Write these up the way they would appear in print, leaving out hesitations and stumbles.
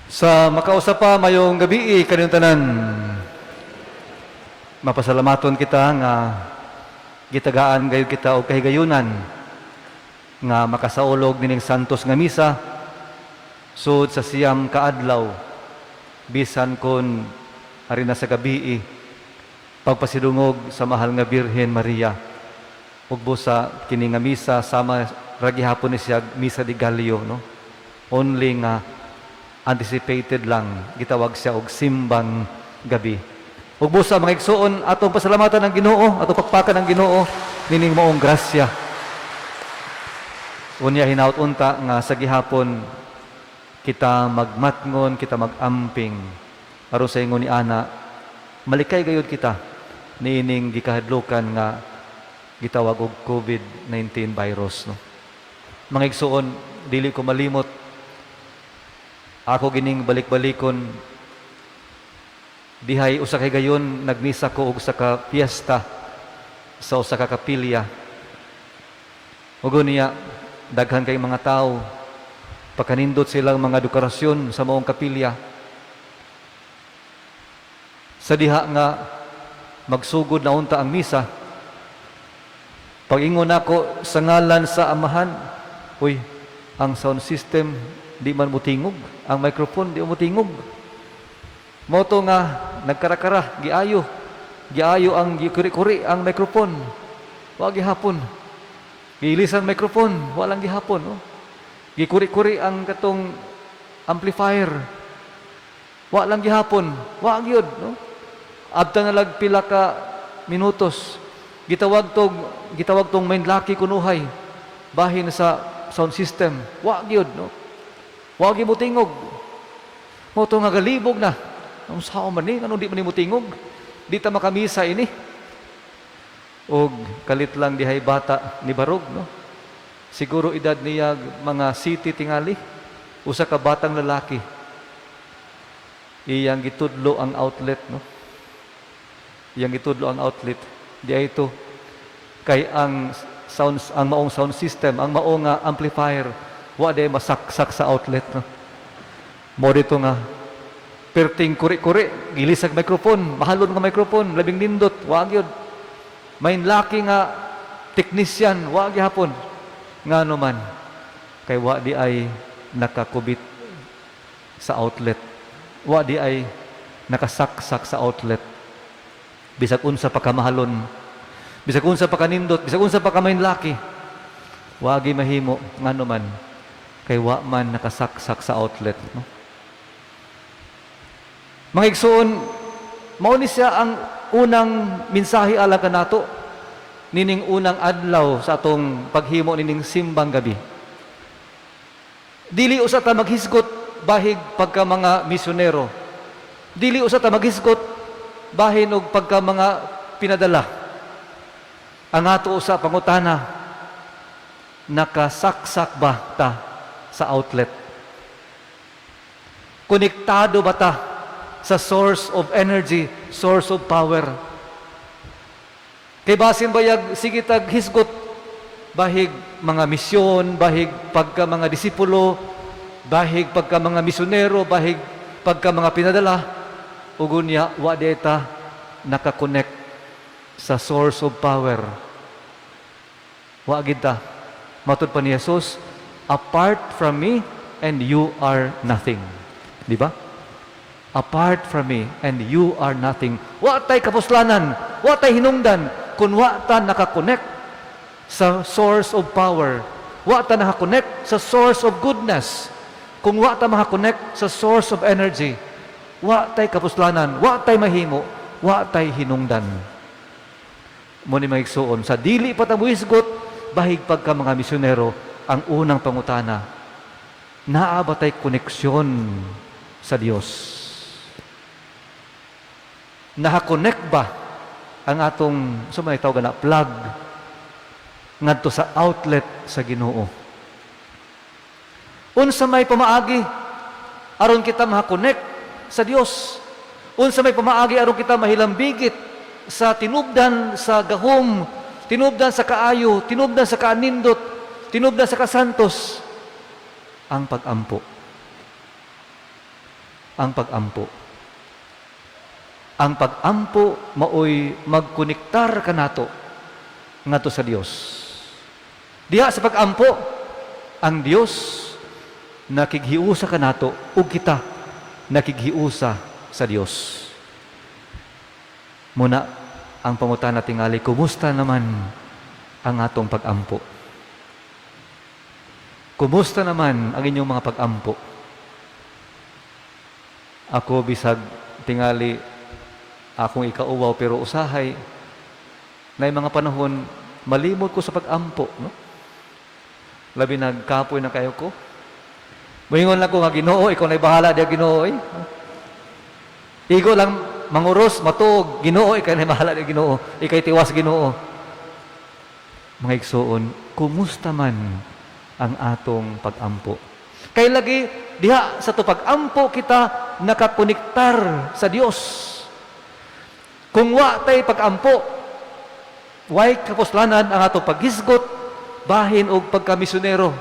Sa makausa pa, mayong gabi kaninyong tanan. Mapasalamaton kita nga gitagaan gayud kita og kahigayunan nga makasaulog nining santos nga misa sud sa 9 ka adlaw, bisan kon ari na sa gabi, pagpasidungog sa Mahal nga Birhen Maria. Ug busa kini nga misa sama ra gihapon ni siya Misa de Gallo, no? Only nga anticipated lang, gitawag siya og Simbang Gabi. Ug busa, mga igsuon, atong pasalamatan ang Ginoo, atong pakpakan ang Ginoo nining maong grasya. Unya hinaut unta nga sa gihapon kita magmatngon, kita magamping aron sa ingon ni ana malikay gayud kita niining gikahadlukan nga gitawag og COVID-19 virus, no? Mga igsuon, dili ko malimot, ako gining balik-balikon dihay usa ka higayon nagmisa ko og usa ka piyesta sa usa ka kapilya. Ug niya daghan kay mga tao, pakanindot silang mga dekorasyon sa maong kapilya. Sa diha nga magsugod na unta ang misa, pag-ingon nako "Sa ngalan sa Amahan," uy, ang sound system di man mutingog, ang microphone di mo tingog. Mao to nga nagkarakara, giayo. Giayo ang gikuri-kuri ang microphone. Wa gihapon. Giilisan microphone, wa lang gihapon, no? Gikuri-kuri ang katong amplifier. Wa lang gihapon, wa gyud, no? Abta na lag pila ka minutos. Gitawag tong main laki kunuhay bahin sa sound system. Wa gyud, no? Wa gyud motingog. Mao to nga galibog na. Ang sao man ni, nganong di man ni motingog? Di ta makamisa ini. Og kalit lang dihay bata ni barog, no? Siguro edad niya mga city tingali. Usa ka batang lalaki. Iyang gitudlo ang outlet, no? Iyang gitudlo ang outlet. Di ay ito kay ang maong sound system, ang maong nga amplifier, wa di masaksak sa outlet, no? Mao dito nga perting kuri-kuri, gilisag microphone, mahalon nga microphone, labing nindot, wa gyud. May laki nga technician, wa gihapon. Ngano man? Kay wa di ay nakakubit sa outlet. Wa di ay nakasaksak sa outlet. Bisag unsa pa kamahalon, bisag unsa pa kanindot, bisag unsa pa kamain laki, wa gi mahimo. Ngano man? Kay wa man nakasaksak sa outlet, no? Mga igsoon, mao ni siya ang unang mensahe alang kanato nining unang adlaw sa atong paghimo nining Simbang Gabi. Dili usa ta maghisgot bahig pagka mga misyonero. Dili usa ta maghisgot bahin og pagka mga pinadala. Ang ato usa pangutana, nakasaksak ba ta sa outlet? Konektado ba ta sa source of energy, source of power? Kay basin bayag sige tag hisgot bahig mga misyon, bahig pagka mga disipulo, bahig pagka mga misyonero, bahig pagka mga pinadala, ug unya wa ta nakakonect sa source of power. Wa gid ta. Matud pa ni Jesus, "Apart from me and you are nothing." Di ba? "Apart from me and you are nothing." Wa tay kapuslanan, wa tay hinungdan kung wa ta nakakonect sa source of power. Wa ta nakakonect sa source of goodness. Kung wa ta makakonect sa source of energy, wa tay kapuslanan, wa tay mahimo, wa tay hinungdan. Mao ni, mga igsuon, sa dili pa ta muhisgot bahig pagka mga misyonero, ang unang pangutana, naa ba tay koneksyon sa Dios? Nakakonect ba ang atong, so may tawag na plug, ngadto sa outlet sa Ginoo? Unsa may pamaagi aron kita makakonect sa Dios? Unsa may pamaagi aron kita mahilambigit sa tinubdan sa gahom, tinubdan sa kaayo, tinubdan sa kaanindot, tinubdan sa kasantos? Ang pagampo. Ang pag-ampo. Ang pag-ampo maoy magkonektar kanato ngadto sa Dios. Diha sa pag-ampo, ang Dios nakighiusa kanato ug kita nakighiusa sa Dios. Muna ang pangutana tingali, kumusta naman ang atong pag-ampo? Kumusta naman ang inyong mga pag-ampo? Ako bisag tingali akong ikauwaw, pero usahay na mga panahon malimot ko sa pag-ampo, no? Labi nagkapoy na kayo ko. Moingon lang ko nga, "Ginoo, ikaw na'y bahala diya, Ginoo, eh." Igo lang manguros, matuog, "Ginoo, ikaw na'y bahala diya, Ginoo. Ika'y tiwas, Ginoo." Mga igsoon, kumusta man ang atong pag-ampo? Kay lagi diha sa to pag-ampo kita nakakonektar sa Dios. Kung wa tay pag-ampo, way kapuslanan ang atong paghisgot bahin og pagkamisyonero.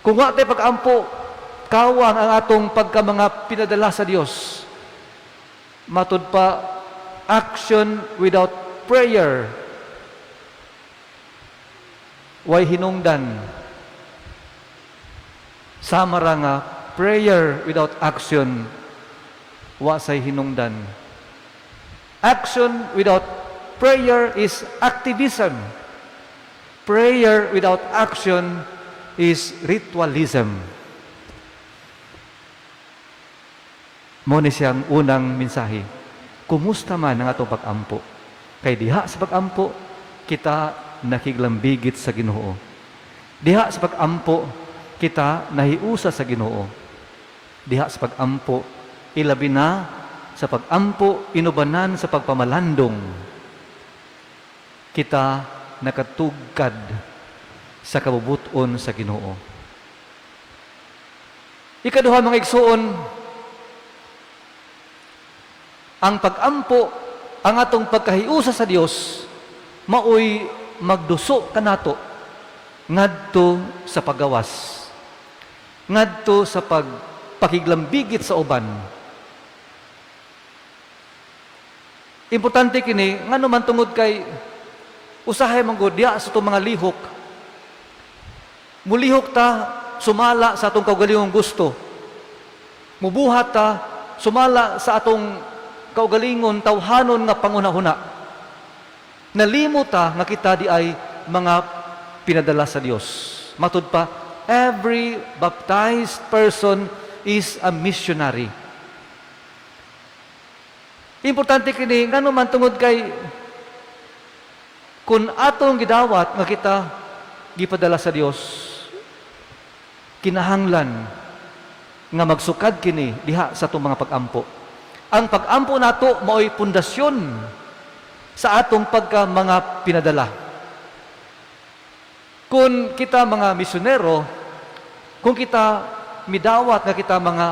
Kung wa tay pag-ampo, kawang ang atong pagka mga pinadala sa Dios. Matud pa, action without prayer way hinungdan. Sama ra nga prayer without action wa say hinungdan. Action without prayer is activism. Prayer without action is ritualism. Mo ni siyang unang mensahe. Kumusta man ang atong pag-ampo? Kay diha sa pag-ampo, kita nakiglambigit sa Ginoo. Diha sa pag-ampo, kita nahiusa sa Ginoo. Diha sa pag-ampo, ilabi na sa pag-ampo inubanan sa pagpamalandong, kita nakatugkad sa kabubuton sa Ginoo. Ikaduha, mga igsuon, ang pag-ampo, ang atong pagkahiusa sa Dios, maoy magduso kanato ngadto sa pagawas, ngadto sa pagpakiglambigit sa uban. Importante kini ngano man tungod kay usahay man gud diha sa atong mga lihok. Mulihok ta sumala sa atong kaugalingong gusto. Mubuhat ta sumala sa atong kaugalingon tawhanon nga pangunahuna. Nalimot ta nga kita di ay mga pinadala sa Dios. Matud pa, every baptized person is a missionary. Importante kini ngano man tungod kay kung atong gidawat nga kita gipadala sa Dios, kinahanglan nga magsukad kini diha sa atong mga pag-ampo. Ang pag-ampo nato maoy pundasyon sa atong pagka mga pinadala. Kung kita mga misyonero, kung kita midawat nga kita mga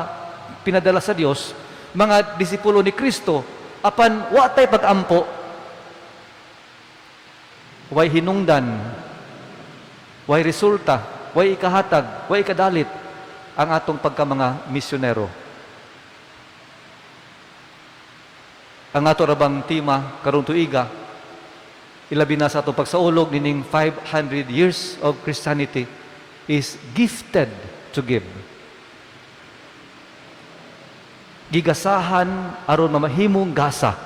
pinadala sa Dios, mga disipulo ni Kristo, apan wa tay pag-ampo, way hinungdan, way resulta, way ikahatag, way ikadalit ang atong pagka mga misyonero. Ang ato rabang tema karong tuiga, ilabi na sa atong pagsaulog nining 500 years of Christianity, is gifted to give. Gigasahan aron mamahimong gasa.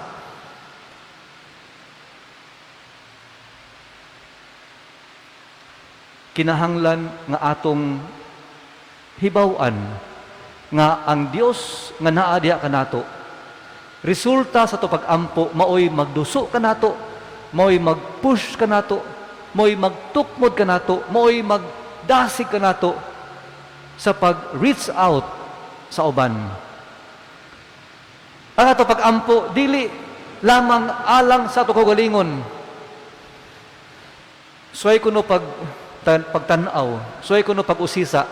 Kinahanglan nga atong hibaw-an nga ang Dios nga naa diha kanato. Resulta sa ato pag-ampo maoy magduso kanato, maoy mag-push kanato, maoy magtukmod kanato, maoy magdasig kanato sa pag-reach out sa uban. Ang ato pag-ampo dili lamang alang sa ato kaugalingon. Suway kuno pagtan-aw, suway kuno pag-usisa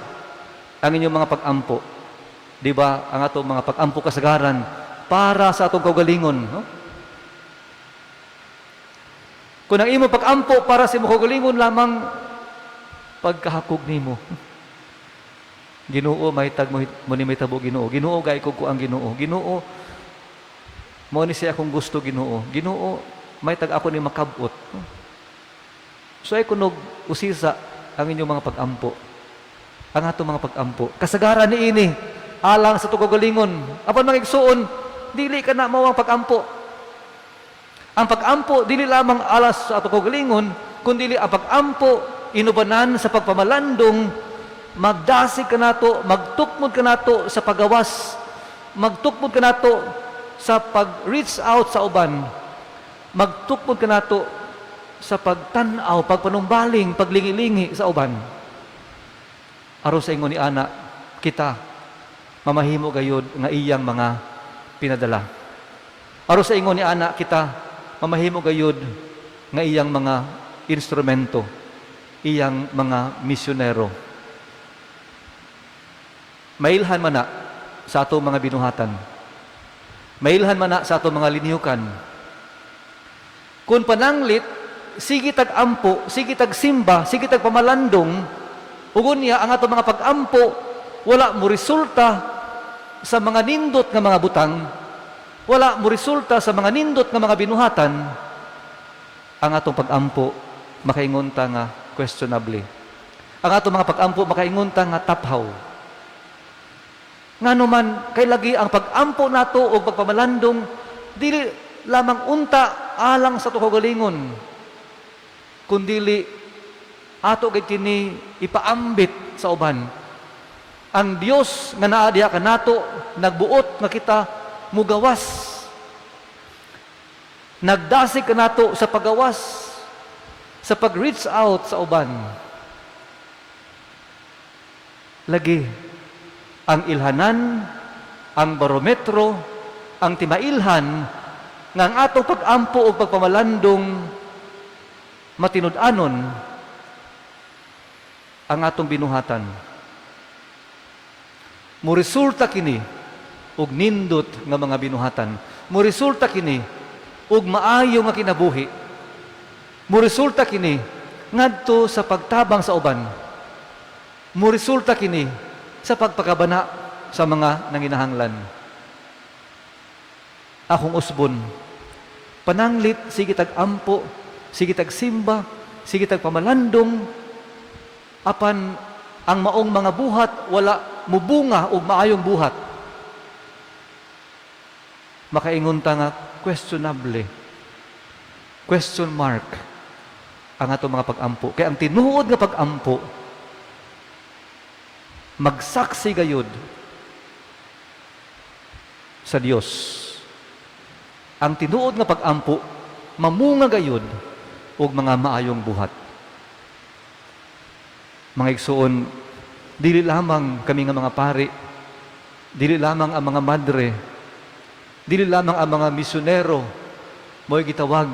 ang inyong mga pag-ampo. Di ba ang ato mga pag-ampo kasagaran para sa atong kaugalingon, no? Kung ang imo pag-ampo para sa imong kaugalingon lamang, pagkahakog nimo. Ginoo, mahitag mo, mo ni may tabo, Ginoo. Ginoo, gay ko ang Ginoo. Ginoo, mo ni siya akong gusto, Ginoo. Ginoo, mahitag ako ni makabot. So ay kunog usisa ang inyong mga pag-ampo. Ang atong mga pag-ampo. Kasagaran ni ini alang sa kaugalingon. Apan, mga igsuon, dili ka na mao ang pag-ampo. Ang pag-ampo dili lamang alang sa atong kaugalingon, kundi ang pag-ampo inubanan sa pagpamalandong, magdasig kanato, magtukmod kanato sa pagawas, magtukmod kanato sa pag-reach out sa uban, magtukmod kanato sa pagtan-aw, pagpanumbaling, paglingilingi sa uban. Aron sa ingon ni ana, kita mamahimo gayud nga iyang mga pinadala. Aron sa ingon ni ana, kita mamahimo gayud nga iyang mga instrumento, iyang mga misyonero. Mailhan man na sa atong mga binuhatan. Mailhan man na sa atong mga linihukan. Kung pananglit, sige tag ampo, sige tag simba, sige tag pamalandong, ug unya ang atong mga pag-ampo, wala mo resulta sa mga nindot nga mga butang, wala mo resulta sa mga nindot nga mga binuhatan, ang atong pag-ampo makaingon ta nga questionable. Ang atong mga pag-ampo makaingon ta nga taphaw. Ngano man kay lagi ang pag-ampo nato o pagpamalandong dili lamang unta alang sa atong kaugalingon, kundili ato gid kini ipaambit sa uban. Ang Dios nga naa diha kanato nagbuot nga kita mugawas. Nagdasig kanato sa pagawas, sa pag-reach out sa uban. Lagi ang ilhanan, ang barometro, ang timailhan nga ang atong pag-ampo o pagpamalandong matinud-anon ang atong binuhatan. Muresulta kini og nindot nga mga binuhatan. Muresulta kini og maayo nga kinabuhi. Muresulta kini ngadto sa pagtabang sa uban. Muresulta kini sa pagpakabana sa mga nanginahanglan. Akong usbon, pananglit sige tag ampo, sige tag simba, sige tag pamalandong, apan ang maong mga buhat wala mubunga og maayong buhat. Makaingon ta nga questionable. Question mark ang atong mga pag-ampo. Kaya ang tinuod nga pag-ampo magsaksi gayud sa Dios. Ang tinuod nga pag-ampo mamunga gayud og mga maayong buhat. Mga igsuon, dili lamang kami nga mga pari, dili lamang ang mga madre, dili lamang ang mga misyonero mo'y gitawag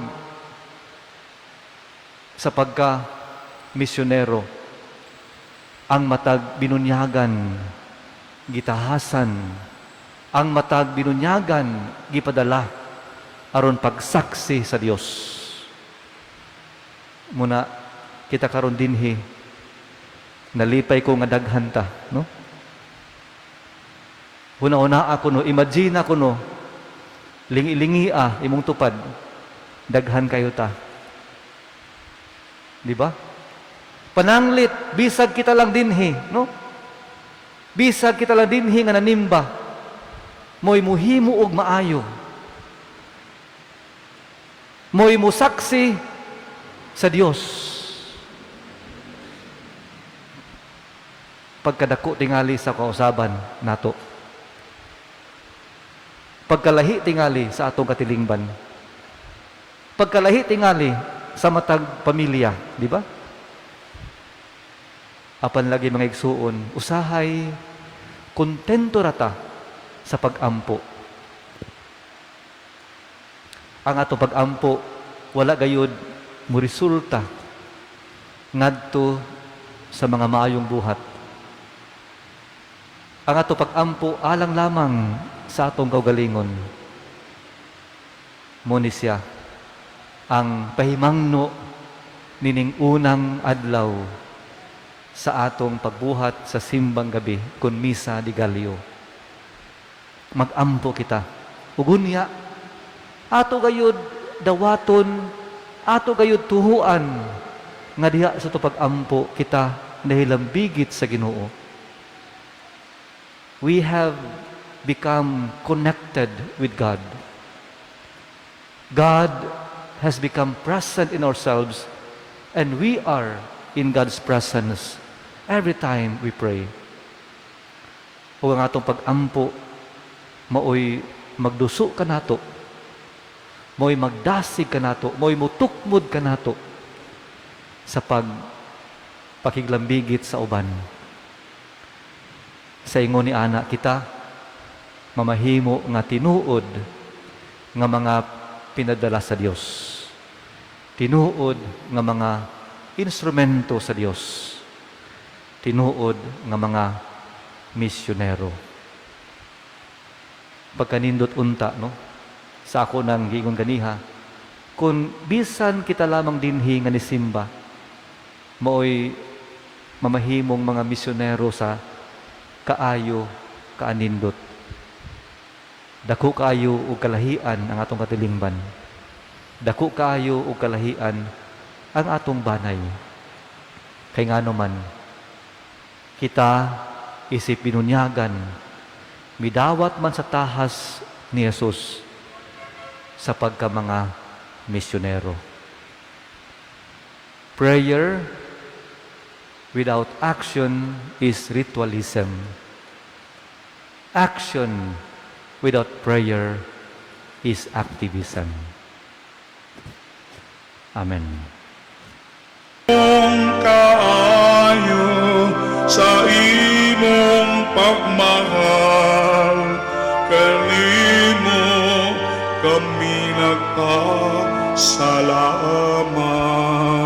sa pagka misyonero. Ang matag binunyagan, gitahasan. Ang matag binunyagan, gipadala aron pagsaksi sa Dios. Muna kita karon dinhi, nalipay ko nga daghan ta, no? Huna-huna ako, no, imagine ako, no, lingi-lingi ah, imong tupad, daghan kayo ta. Di ba? Pananglit, bisag kita lang dinhi, no? Bisag kita lang dinhi nga nanimba, mo'y muhimo og maayo. Mo'y musaksi sa Dios. Pagkadako tingali sa kausaban nato. Pagkalahi tingali sa atong katilingban. Pagkalahi tingali sa matag pamilya, di ba? Apan lagi, mga igsuon, usahay kontento rata sa pag-ampo. Ang ato pag-ampo wala gayud mo resulta ngadto sa mga maayong buhat. Ang ato pag-ampo alang lamang sa atong kaugalingon. Mo ni siya ang pahimangno nining unang adlaw sa atong pagbuhat sa Simbang Gabi kon Misa de Gallo. Magampo kita. Ug unya, ato gayud dawaton, ato gayud tuhuan nga diha sa ato pagampo kita nahilambigit sa Ginoo. We have become connected with God. God has become present in ourselves, and we are in God's presence every time we pray. Ug ang atong pagampo maoy magduso kanato, maoy magdasig kanato, maoy mutukmod kanato sa pag pakiglambigit sa uban. Sa ingon ni ana, kita mamahimo nga tinuod nga mga pinadala sa Dios. Tinuod nga mga instrumento sa Dios. Tinuod nga mga misyonero. Pagkanindot unta, no? Sa ako nang giingon ganiha, kung bisan kita lamang dinhi nga nisimba, maoy mamahimong mga misyonero sa kaayo kaanindot. Dako kaayo og kalahian ang atong katilingban. Dako kaayo og kalahian ang atong banay. Kay ngano man, kita isip binunyagan, midawat man sa tahas ni Jesus sa pagka mga misyonero. Prayer without action is ritualism. Action without prayer is activism. Amen. Kaayo sa imong pagmahal, kanimo kami nagpasalamat.